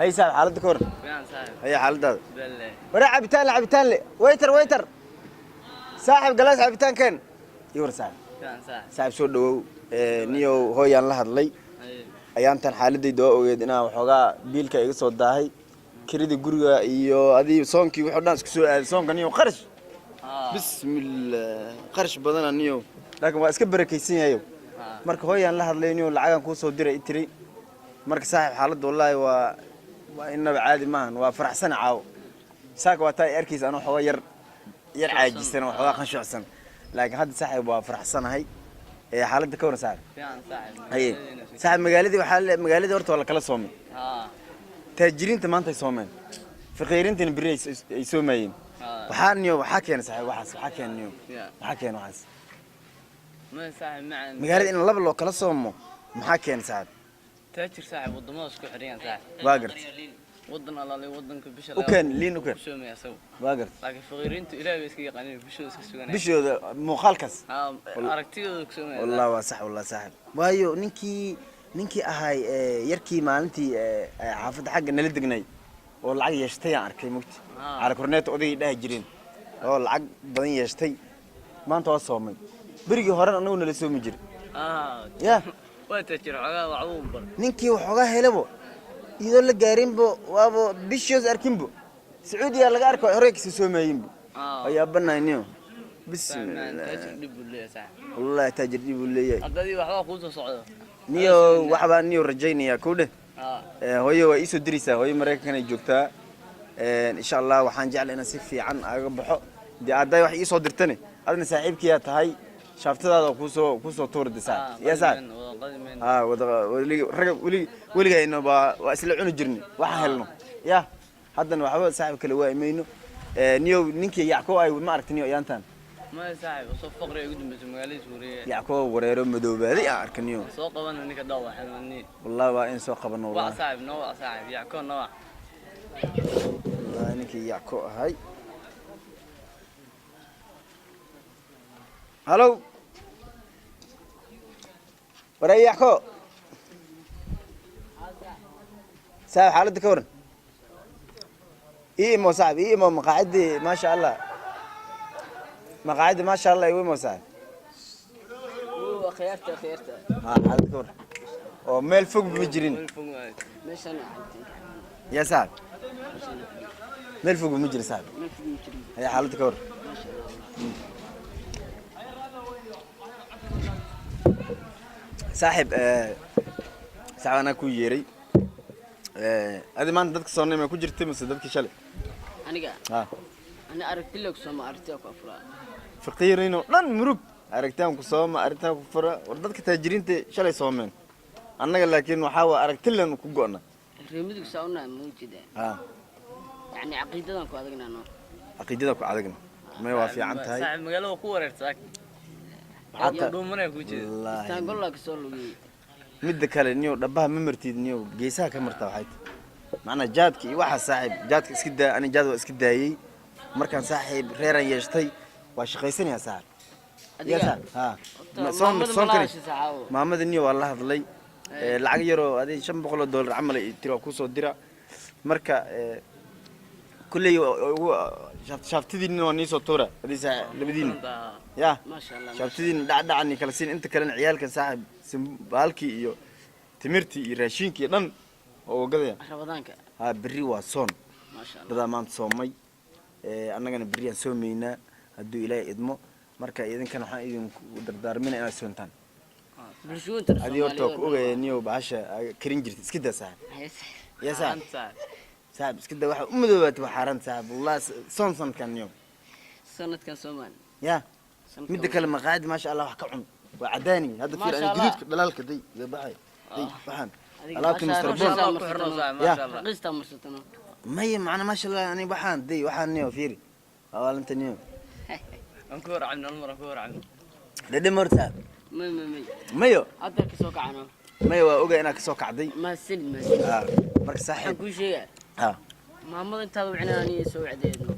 Hay saaxib, xaaladda ka waran? Fiican, saaxib. Haya, xaaladaada? Belle. Waraa, cabitaan le, cabitaan le. Waiter, waiter, saaxib, galaas cabitaan keen. Ii war, saaxib. Fiican, saaxib. Saaxib, soo dhawow. Niyow, hooyaan la hadlay. Ayaantan xaaladayda waa ogeed inaa waxoogaa biilka iga soo daahay, kirida guriga iyo adii soonkii wuxuu dhan isku soo aaday. Soonka, niyow, qarash, bismillah, qarash badana, niyow, laakiin waa iska barakaysan yahayow. Marka hooyaan la hadlay, niyow, lacagaan kuu soo diray i tiri. Marka saaxib, xaaladda wallaahi waa inaba caadi maahan. Waa faraxsana caawo. Saaka waa taa ay arkaysa anoo xoogaa yar yar caajisan, waxoogaa qanshucsan, laakiin hadda, saaxib, waa faraxsanahay. Ee xaaladda ka waran, saaxib? Fiican, saaxib. Haye saaxib, magaaladii waxaa magaaladii horta waa la kala soomay. Taajiriinta maanta ay soomeen, faqiiriintana berri ay soomayeen. Waxaa, niyo, waxaa keena, saaxib, waxaas waxaa keena, niyo, waxaa keena waxaas. Ma saaxib macaan. Magaalada in laba loo kala soomo maxaa keena, saaxib? Taajir, saaxib, wadamada isku xidhan, saaxib. Waa gartay. Wadan alaali wadanka bisha U keen liin, u keen. Ku soomaya asagu. Waa gartay. Laakiin faqiiriintu Ilaahay bay iska yaqaaniin, bishooda iska suganayaan. Bishooda muuqaalkaas. Aragtidooda ku soomaya. Wallah waa sax, wallah saaxib, waayo ninkii ahay yarkii maalintii xaafadda xagga nala degnay oo lacag yeeshtay aan arkay mugti. Cali korneeto odaygay dhahi jireen oo lacag badan yeeshtay maanta waa soomay. Berigii horena anagu nala soomi jiray. Ya. Waa taajir, xogaa waxbuu bar. Ninkii waxoogaa helabo iyadoo la gaarinbo, waaba bishoos arkinbo, Sacuudiya laga arko, horey kasii soomayinbo. Ayaa banayniyo. Bismillah. Taajir dhib buu leeyahay, saaxib. Wallahi taajir dhib buu leeyahay. Haddadii waxbaa kuu soo socdo. Niyo, waxbaa, niyo, rajaynayaa kow dheh. Hooyo waa iisoo diraysaa. Hooyo Maraykankan ay joogtaa. Insha Allah waxaan jeclay inaan si fiican aga baxo. Dee hadday wax iisoo dirtane, adna saaxiibkiyaa tahay, shaaftadaada kuusoo tuuri de, saaxib, ya saaxib. Wada qadi mayno. Ha wada weli raga weli weligayna waa isla cuni jirnay waxaan helno. Ya haddana waxba, saaxib, kale waa imayno. Niyow, ninkii Yacko ay ma aragti, niyo, yaantan? Maya saaxib, soo faqri ay ugu dambeysay magaaladiis wareeye. Yacko wareero madoobaaday aan arka, niyo. Soo qabana ninka dhaawac ni. Wallahi waa in soo qabano. Wac. Wallahi. Saaxib, noo wac, saaxib, Yacko noo wac. Wallahi ninkii Yacko ahay. Halow, waray Yacko, saaxib, xaaladda ka waran? Ii imo, saaxib, ii imo maqaacidii, maasha Allah, maqaacidii, maasha Allah, igu imo, saaxib. Khiyaarta, khiyaarta. Ha, xaaladda ka waran? Oo meel fog ma jirin. Meel fog waaye. Meeshaan. Ya saaxib, meel fog ma jirin, saaxib. Meel fog ma jirin. Haya, xaaladda ka waran? Maasha Allah. Saaxib, saaxib, anaa ku yeeray. Adi maanta dadka soonnay ma ku jirtay mise dadkii shalay? Aniga? Ha. Ani aragti leeg sooma, aragtiya ku afuraa. Faqiiriin oo dhan murug, aragtaan ku sooma, aragtaan ku fura. War dadka taajiriinta shalay soomeen, annaga laakiin waxaa waa aragtilan ku go'na. Reer Mudug saa unahay ma ujeedaa? Ha. Yacni caqiidadan ku adagnaa no. Caqiidada ku adagna may waa fiican tahay. Saaxib, magaalada ku wareerta. Waxaa Dhuumanaya ku jeeda. Wallaahi. Istaangollaa kasoo lugiyey. Midda kale, niyow, dhabaha ma martid, niyow, geesaha ka martaa. Waxay tahay macnaa jaadka iyo waxa, saaxiib, jaadka iska daa. Ani jaad waa iska daayey markaan, saaxiib, reeraan yeeshtay, waa shaqaysanayaa, saaxiib, ya. Adiga? Saaxiib, ha. Horta, maamada soon ma la kani hadashay, saaxaabo? Maamada, niyo, waa la hadlay. Lacag yaroo adi $500 camal ay tiri waa kusoo dira. Marka kulley shaaftadiinna waa niisoo tuura adii, saaxiib, labadiina ya. Maasha Allah. Shaaftadiina dhacdhacani kala siin, inta kalena ciyaalkan, saaxiib, baalkii iyo timirtii iyo raashinkii dhan oo gadaya. Ramadaanka. Ha, berri waa soon. Maasha Allah. Dadaa maanta soomay. Annagana berriyaan soomaynaa hadduu Ilaahay idmo. Marka idinkana waxaan idinku dardaarmina inaad soontaan. Bulshooyinta. Adii horta waa ku ogaya, niyow, bahasha karin jirta iska daa, saaxib, ya saaxib. Saaxib, iska daa, waxa u madoobaatay waa xaaraan, saaxib, wallah. Soon sanadkan, niyow. Sanadkan soomaan. Ya, midda kale, maqaayad, maasha Allah, wax ka cun, waa cadaani hadda fiir. Maasha ani Allah. Gaduudka dhalaalka day iga baxay day waxaan Adiga alaabta maasha Mr. Allah, Bon. maasha Ku xirno, saaxib. Ya. Maasha Allah. Raqiistaa marsatano. Maya, macna maasha Allah, ani waxaan day waxaan, niyow, fiiri, waa waalinta, niyow. Aan ku hor cabno, hal mar aan ku hor cabno. Dhadham horta, saaxib. May, may, may. Mayo. Hadda kasoo kacano. Maya, waa ogaa inaad kasoo kacday. Mahadsanid, mahadsanid. Ha, marka Waxaan saaxiib kuu sheegaa, ha. maamada intaada wicnaa aniga soo wacdeedno.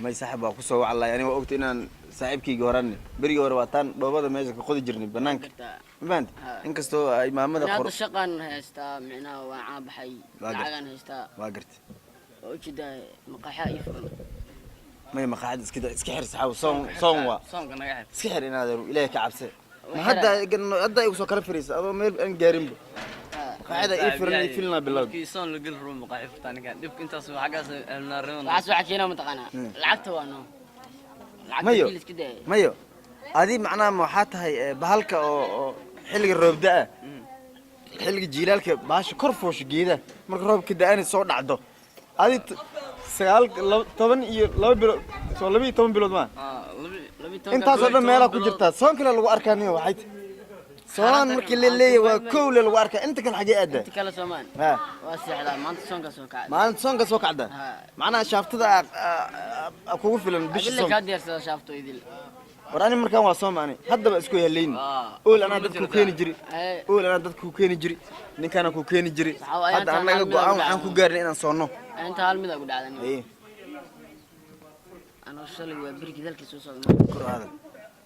May saaxib, waa kusoo waclay aniga. Waa ogta inaan saaxiibkayga horanne, berigii hore waa taan dhoobada meesha ka qodi jirnay banaanka. Gartaa. Ma fahanti? Ha. Inkastoo ay maamada Ana qor hadda shaqaan haystaa, micnaha waan caabaxay. Waa gartay. Lacagaan haystaa. Waa gartay. Waa ujeedaa, maqaaxa ii furan. May, maqaaxida iska xir saxaaw, soon soon waa. Soonka naga xir. Iska xir inaad Ilaahay ka cabse. Ma Waa hadda hadda igu soo kala fariisa adoo meel aan gaarinba. Ha. Maqaaxida ii furan ii filna bilowd. Markii soon la geli rabo maqaaxi furtaa ninkan. Dhibka intaas waa xaggaas elnaarnimada. Waxaas waxaa keenaa mataqaanaa, lacagta waa no lacagta. Mayo. Kii la iska daayay. Mayo, adi macnaha ma waxaa tahay bahalka oo xilliga roob da'a, xilliga jiilaalka bahasha kor foosho geedaha, marka roobka da'ana soo dhacdo. Adi sagaal 12 bilood, soo 12 bilood maa? Ah, 12. Intaasoo dhan meelaa ku bilood. jirtaa, soon kale lagu arkaa niyo. Waxay tahay soon markii la leeyahay waa kow le lagu arkaa, inta kale xagee aadaa? Inta kale soomaan. Ha. Waa seexdaa, maanta soonka soo kacay. Maalinta soonka soo kacda? Ha. Macnaha shaaftada kugu filan bisha Adilla soonka. Kaa diyaarsada shaafto idil. War ani markaan waa sooma, ani haddaba isku heleyni. Ah, Ool anaa ma dadku jirtaa? keeni jiri. Ee. Ool anaa dadku keeni jiri, ninkaana ku keeni jiri. Waxaa waaye Hadda intaan annaga hal mid go-aan aan waxaan ku dhacno. gaarnay inaan soonno. Inta hal mid aa ku dhacdan. Aye. Anoo shalay waa berigii dalkii soo socda. Kor u hadal,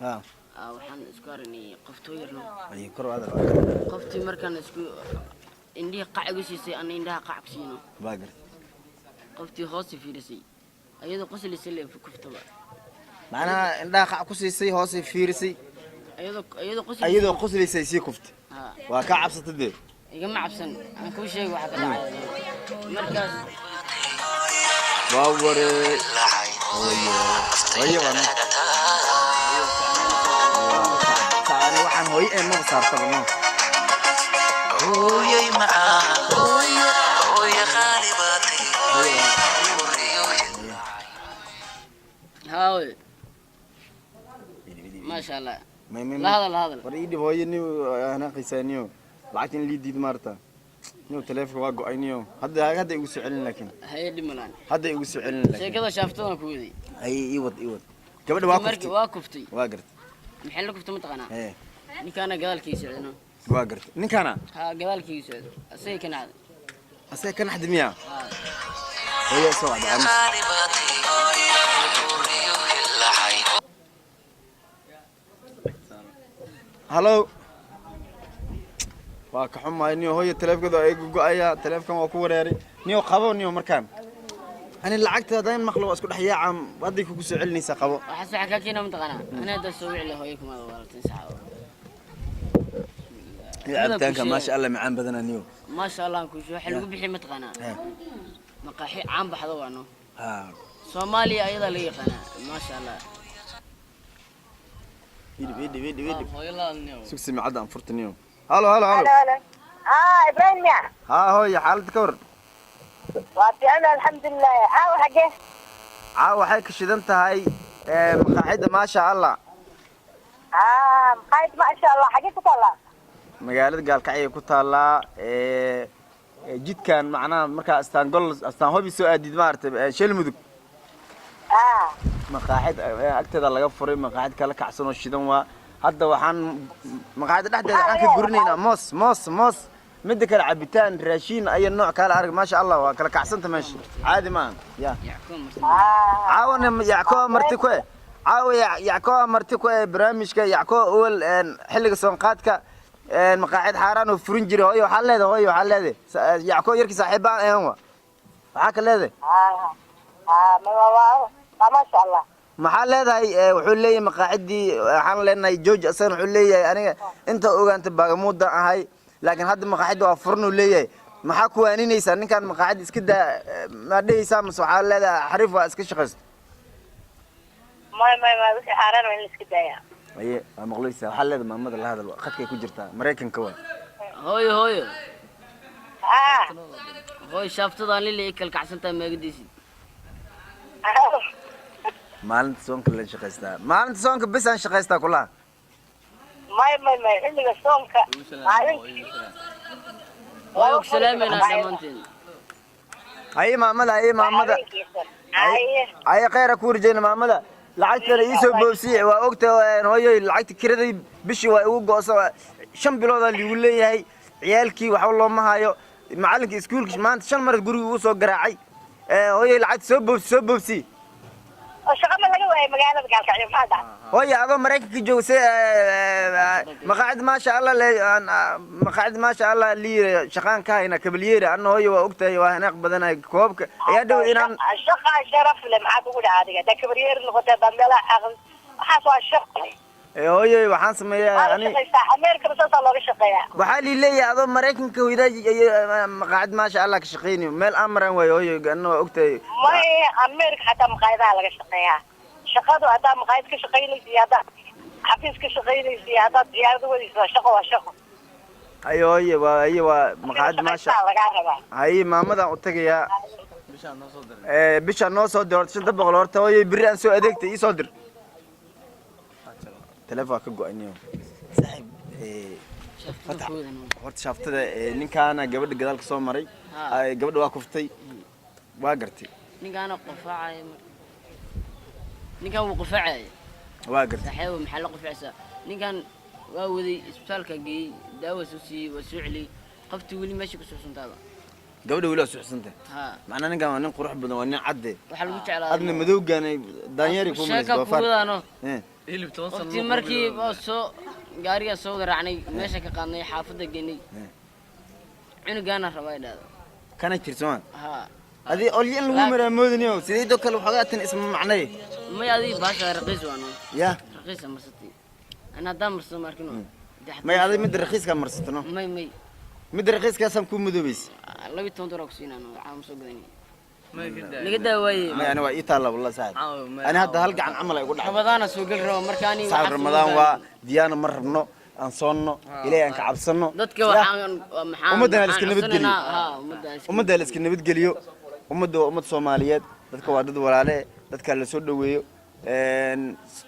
ha. Aa, waxaan isku aragnay qoftoo yarno. Aye, kor u hadal. Qoftii markaan isku indhihii qac igu siisay, ana indhaha qac ku siino. Waa gartay. Qoftii hoose fiirisay ayadoo qoslaysa le kuftaba. Macnaha indhaha qac ku siisay, hoosay fiirisay. Iyadoo qoslaysa. Iyadoo qoslaysay sii kuftay. Ha. Waa kaa cabsatay dee. Igama cabsan, aan kuu sheegay waxa ka dhacay markaas. Waa waree, hooyo hooyo, waa saani waxaan hooyo ee maba saartaba no. Hooyay macaan, hooyo qaali baatay. Haawe, maasha Allah. May may. La hadal, la hadal. War ii dhib hooyo, niyo hanaaqaysaa niyo, lacagta in lii diid maarta niyo, taleefonka waa go'ay niyo, hadda igu soo celin laakiin. Haye, dhib malaan. Hadda igu soo celin laakiin. Sheekada shaaftadan ku waday. Ay, ii wad, ii wad. Gabadha waa Markii kuftay. Waa kuftay. Waa gartay. Maxay la kuftay mataqaanaa? Ee. Ninkaana gadaalkii socdano. Waa gartay, ninkana. Ha, gadaalkii socdo, asaga ka nacday. Asaga ka naxdi miya? Ha. Hooyo soo wacda, aamus. Qaali baatay, horiyo hillacay. Halo, waa ka xumahay niyo, hooyo taleefonkooda waa iga go'aya, taleefkan waa ku wareeray niyo. Qabo niyo, markaan ani lacagta haddaan maqlo waa isku dhex yaaca, hadday kugu soo celinaysaa, qabo. Waxaas waxaa kaa keena mataqaanaa, ana hadda soo wici la hooyo kumaada waalatan saxaabo. Iyo cabitaanka, maasha Allah, macaan badanaa niyo. Maasha Allah, aan kuu sheego waxa lagu bixiy mataqaanaa? He. Maqaaxi caan baxda waa no. Ha. Soomaaliya ayadaa laga yaqaanaa, maasha Allah. Idhib, idhib, idhib, idhib. Hooyo la hadal niyow. Sug, simicadda aan furta niyo. Halo, halo, halo. Halo, halo. Ah, Ibrahim ya. Haa hooyo, xaaladda ka waran? Waa fiican, alxamdulilah. Caawa xagee? Caawa waxay ka shidan tahay maqaaxida maasha Allah. Ah, maqaayad maasha Allah xagee ku taallaa? Magaalada Gaalkacyo ku taallaa, jidkan macnaha markaa Astaangol, Astaan Hobi soo aadid maaragtay, Sheelmudug. Maqaaxid agteeda laga furay, maqaaxid kala kacsan oo shidan waa. Hadda waxaan maqaaxida dhexdeeda waxaan ka gurinaynaa moos, moos, moos. Midda kale cabitaan, raashiin ayo nooc kala arag, maasha Allah, waa kala kacsanta meesha, caadi maahan ya. Yackoon marti. Caawana Yackoo marti ku eh, caawa Yackoo marti ku eh barnaamijka Yackoo owel xilliga soonqaadka maqaaxid xaaraan oo furin jiray. Hooyo waxaa leedahay, hooyo waxaa leedahay Yackoo yarkii saaxiibaan ahan wa, waxaa ka leedahay? Ma maasha Allah. Maxaa leedahay? Wuxuu leeyahay maqaacidii waxaan leenahay George, asagana wuxuu leeyahay aniga inta ogaanta baagamuudan ahay, laakiin hadda maqaaxida waa furan uu leeyahay. Maxaa ku waaninaysaa ninkan? Maqaaxida iska daa ma dhehaysaa mase waxaa leedahay xariif waa iska shaqaysto? May, may, may, wixii xaaraan waa in la iska daayaa. Aye, waa maqlaysaa. Waxaa leedahay maamada la hadal, khadkay ku jirtaa, Maraykanka waa. Hooyo, hooyo. Ah. Hooyo, shaaftadaan lila ii kala kacsantahay, maagadiisid. Maalinta soonka la shaqaystaa, maalinta soonka bes aan shaqaystaa kulaha. May, may, may, xilliga soonka maalintii. Hooyo, ku salaameynaa dhammaanteen. Haye maamada, haye maamada. Haye. Haye, khayra ku warjeyna maamada. Lacagtana iisoo boobsiye, waa ogta hooyoy, lacagta kiraday bishii waa igu go'sa, 5 biloodaa liigu leeyahay, ciyaalkii waxba looma hayo, macallinka iskuulka maanta shan mar guriga ugu soo garaacay. Hooyoy, lacagta soo boobsi, soo boobsi. Oo waayay magaalada Gaalkacyo, maxaa dhacay? Hooya, adoo Maraykanka jooga, see maqaacid maasha Allah le maqaacid maasha Allah liira shaqaan ka hayna kabalyeeri anna. Hooya, waa ogtahay, waa hanaaq badanahay koobka ayaa dhow inaan Shaqa sharaf leh maxaa kugu dhaca adiga? Haddaa kabaryeer noqotay, haddaad meelaha xaaqin, waxaas waa shaqo. Hooyoy, waxaan sameeyaa Waa la ani shaqaystaa, Ameerikana saasaa looga shaqeeyaa. Waxaa lii leeyahay adoo Maraykanka hoydaa maqaacid maasha Allah ka shaqeynayo, meel aan maraan waayo. Hooyo, anna waa ogtahay. May, Ameerika xataa maqaayadaha laga shaqeeyaa. Shaqadu haddaa maqaayad ka shaqaynaysa iyo haddaad xafiis ka shaqaynaysa iyo haddaad diyaarada wadaysa, waa shaqo, waa shaqo. Haye hooye, waa haye, waa maqaacid maasha Shaqaystaa lagaa rabaa. Haye, maamadan u tagayaa. Bishaan noo soo diray. Bishaan noo soo dir horta 500. Horta hooyo, berri aan soo adeegtay, ii soo dir. Telefoon ka go-aniyo saaxiib. Shaaftada koodan. Horta shaaftada, ninkaana gabadha gadaal ka soo maray. Ha. Ay, gabadha waa kuftay, waa gartay. Ninkaana qofaacaya, ninkan wuu qofaacaya. Waa gartay. Saaxiibo, maxaa la qofacaysaa? Ninkan waa waday, isbitaalka geeyey, daawa soo siiyey, waa soo celiyey. Qoftii weli meesha ku suxsuntaaba. Gabadha weli waa suxsantay. Ha. Macnaa ninkan waa nin qurux badan, waa nin cadde. Waxaa lagu jeclaa Adna madowgaana daanyeeri ku sheeka kuwadaano. Hilib 10 sano. Qoftii markii waa soo gaarigaa soo wada raacnay, meesha ka qaadnay, xaafadda geynay, cunugaana rabaa idhaahdo. Kana jirsomaan. Ha. Adi olyo in lagu maraa moodaniyo sideedoo kale waxoogaa tan isma macnay. May, adii baasha raqiis waano. Ya. Raqiisa marsatay, ana haddaan marsado ma arkin. May, adig midda rakiiskaa marsatano. May, may. Midda rakiiskaasaan kuu madoobaysa. 12 dolar ku siinaan, waxaa ma soo gadanay. May ka daa. Naga daa waaye. May, ani waa ii taalla wallah saaxib. Caawa, may. Ani hadda hal gacan camal ay igu dhacday. Ramadaana soo geli raba marka ani Saaxib, waxaas Ramadaan uma waa diyaana, ma rabno aan soonno, Ilaahay aan ka cabsano. Dadka waxaan maxaan Ummaddan ha la iska maxaan nabadgeliyo. codsananaa, ha, ummadda ha iska Ummadda la iska nabadgeliyo. Ummadda waa ummad Soomaaliyeed, dadka waa dad walaale, dadka la soo dhaweeyo.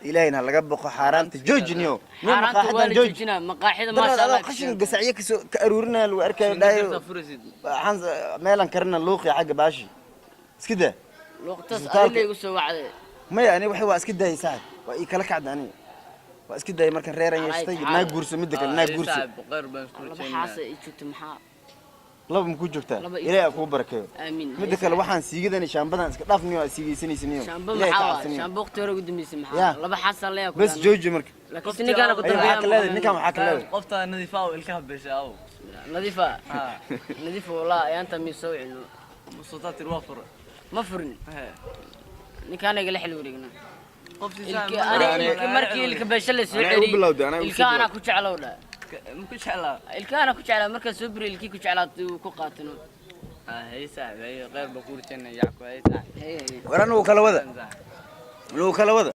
Ilaahayna ha laga boqo, xaaraanta joojiniyo. Xaaraanta waa la joojinaa, maqaaxida maasha Daraad adoo Allah. Qashin gasacyo kasoo ka aruurinaya lagu arkayo, dhahayo Furaysid. waxaan meelan karina luuqi xagga baashi iska daa. Luuqtaas Isbitaalka. adila igu soo wacday. Maya, ani waxay waa iska daayay saaxib, waa ii kala kacda. Ani waa iska daayay markaan reeran Alay yeeshtay. tacaala. Naa guurso, midda kale naa guurso. Saaxib, qeyr baan isku Laba rajaynaa. xaasa i joogto, maxaa? Laba ma ku joogtaa? Laba ii Ilaahay ha joogto. kugu barakeeyo. Aamiin. Midda kale, waxaan siigadan iyo shaambadan iska dhaafniyo, aad siigaysanaysaniyo. Shaambo Ilaahay ka maxaa waa? cabsaniyo. Shaambo waqti hore ugu dambeysay Ya. maxaa? Laba xaasa leeyaa ku Bes daan. jooji marka. Laakiinse ninkaana ku Ay, waxaa ka leedahay dambeeya. ninkan, waxaa ka leedahay. Qofta nadiifa oo ilkaha beesha aw. Nadiifa, nadiifa wallah, ayaanta mi soo celino. Musutaa tir waa fur. Ma furin. Ninkaana igala xil wareegna. Qofti Ilka ana ilka markii ilka beesha la soo Anaa igu celiyey, bilowday, anaa igu soo ilka anaa ku jeclow dha. Ma ku jeclaa? Ilka anaa ku jeclaa, markaa soo buri ilkii ku jeclaa uu ku qaatino. Hay saaxib, hay, qeyr baan ku rajaynaa, yacku, hay saaxib. Hey, hey. War anagu kala wada, nagu kala wada.